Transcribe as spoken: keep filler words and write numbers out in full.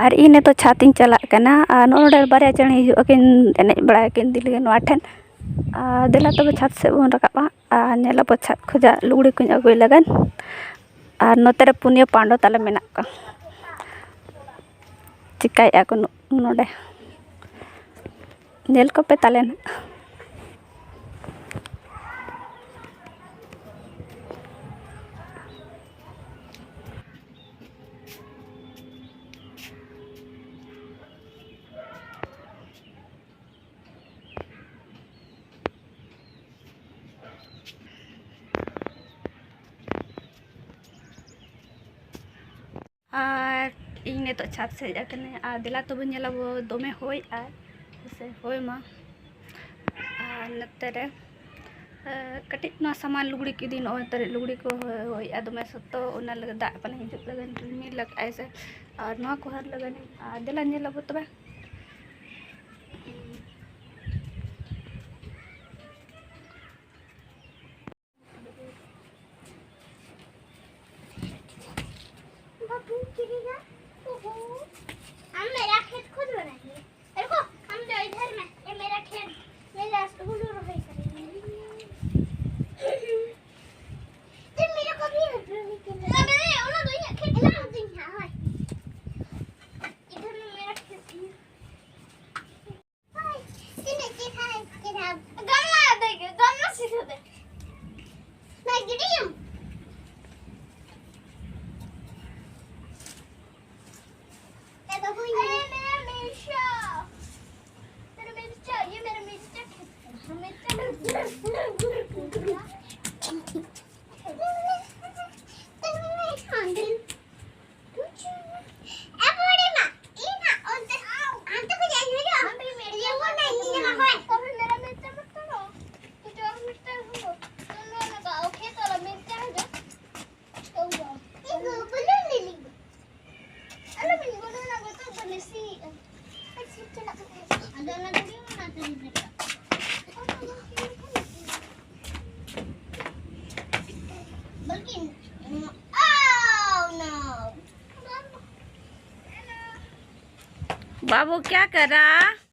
ᱟᱨ ᱤᱧ ᱱᱤᱛᱚᱜ ᱪᱷᱟᱛ ᱤᱧ ᱪᱟᱞᱟᱜ ᱠᱟᱱᱟ᱾ ᱟᱨ ᱱᱚᱜᱼᱚ ᱱᱚᱰᱮ ᱵᱟᱨᱭᱟ ᱪᱮᱬᱮ ᱦᱤᱡᱩᱜ ᱟᱹᱠᱤᱱ, ᱮᱱᱮᱡ ᱵᱟᱲᱟᱭᱟᱠᱤᱱ ᱫᱤᱞᱤ ᱜᱮ ᱱᱚᱣᱟ ᱴᱷᱮᱱ᱾ ᱟᱨ ᱫᱮᱞᱟ ᱛᱚᱵᱮ ᱪᱷᱟᱛ ᱥᱮᱫ ᱵᱚᱱ ᱨᱟᱠᱟᱵᱼᱟ᱾ ᱟᱨ ᱧᱮᱞᱟᱵᱚ ᱪᱷᱟᱛ ᱠᱷᱚᱱᱟᱜ ᱞᱩᱜᱽᱲᱤ ᱠᱚᱧ ᱟᱹᱜᱩᱭ ᱞᱟᱹᱜᱤᱫ᱾ ᱟᱨ ᱱᱚᱛᱮ ᱨᱮ ᱯᱩᱱᱭᱟᱹ ᱯᱟᱸᱰᱚ ᱛᱟᱞᱮ ᱢᱮᱱᱟᱜ ᱠᱚᱣᱟ᱾ ᱪᱤᱠᱟᱹᱭᱮᱫᱼᱟ ᱠᱚ ᱱᱚ-, ᱱᱚᱰᱮ? ᱧᱮᱞ ᱠᱚᱯᱮ ᱛᱟᱞᱮ ᱱᱟᱜ᱾ ᱟᱨ ᱤᱧ ᱱᱤᱛᱚᱜ ᱪᱷᱟᱫᱽ ᱥᱮᱫ ᱦᱮᱡ ᱟᱠᱟᱱᱟᱹᱧ᱾ ᱟᱨ ᱫᱮᱞᱟ ᱛᱚᱵᱮ ᱧᱮᱞᱟᱵᱚ, ᱫᱚᱢᱮ ᱦᱚᱭ ᱟᱨ ᱥᱮ ᱦᱚᱭ ᱢᱟ᱾ ᱟᱨ ᱱᱚᱛᱮ ᱨᱮ, ᱮ, ᱠᱟᱹᱴᱤᱡ ᱱᱚᱣᱟ ᱥᱟᱢᱟᱱ ᱞᱩᱜᱽᱲᱤ ᱠᱚ ᱤᱫᱤ, ᱱᱚᱜᱼᱚᱭ ᱛᱟᱹᱨᱤᱡ ᱞᱩᱜᱽᱲᱤ ᱠᱚ ᱦᱚᱭ, ᱦᱚᱭᱮᱜᱼᱟ ᱫᱚᱢᱮ ᱥᱚᱠᱛᱚ, ᱚᱱᱟ ᱞᱟᱹᱜᱤᱫ ᱫᱟᱜ ᱯᱟᱞᱮ ᱦᱤᱡᱩᱜ ᱞᱟᱹᱜᱤᱫ ᱨᱤᱢᱤᱞ ᱞᱟᱜᱟᱜᱼᱟᱭ ᱥᱮ᱾ ᱟᱨ ᱱᱚᱣᱟ ᱠᱚ ᱦᱟᱨ ᱞᱟᱹᱜᱤᱫ᱾ ᱟᱨ ᱫᱮᱞᱟ ᱧᱮᱞᱟᱵᱚ ᱛᱚᱵᱮ᱾ बाबू गिरेगा। ओहो, हम मेरा खेत खुद बनाएंगे। देखो, हम जो इधर में, ये मेरा खेत, मेरा हुलू रोपाई करेंगे। तो मेरे को भी हेल्प करने के लिए। अरे, वो लोग ये खेत ना दिन है, हाय। इधर में मेरा खेत है। बाबू क्या कर रहा?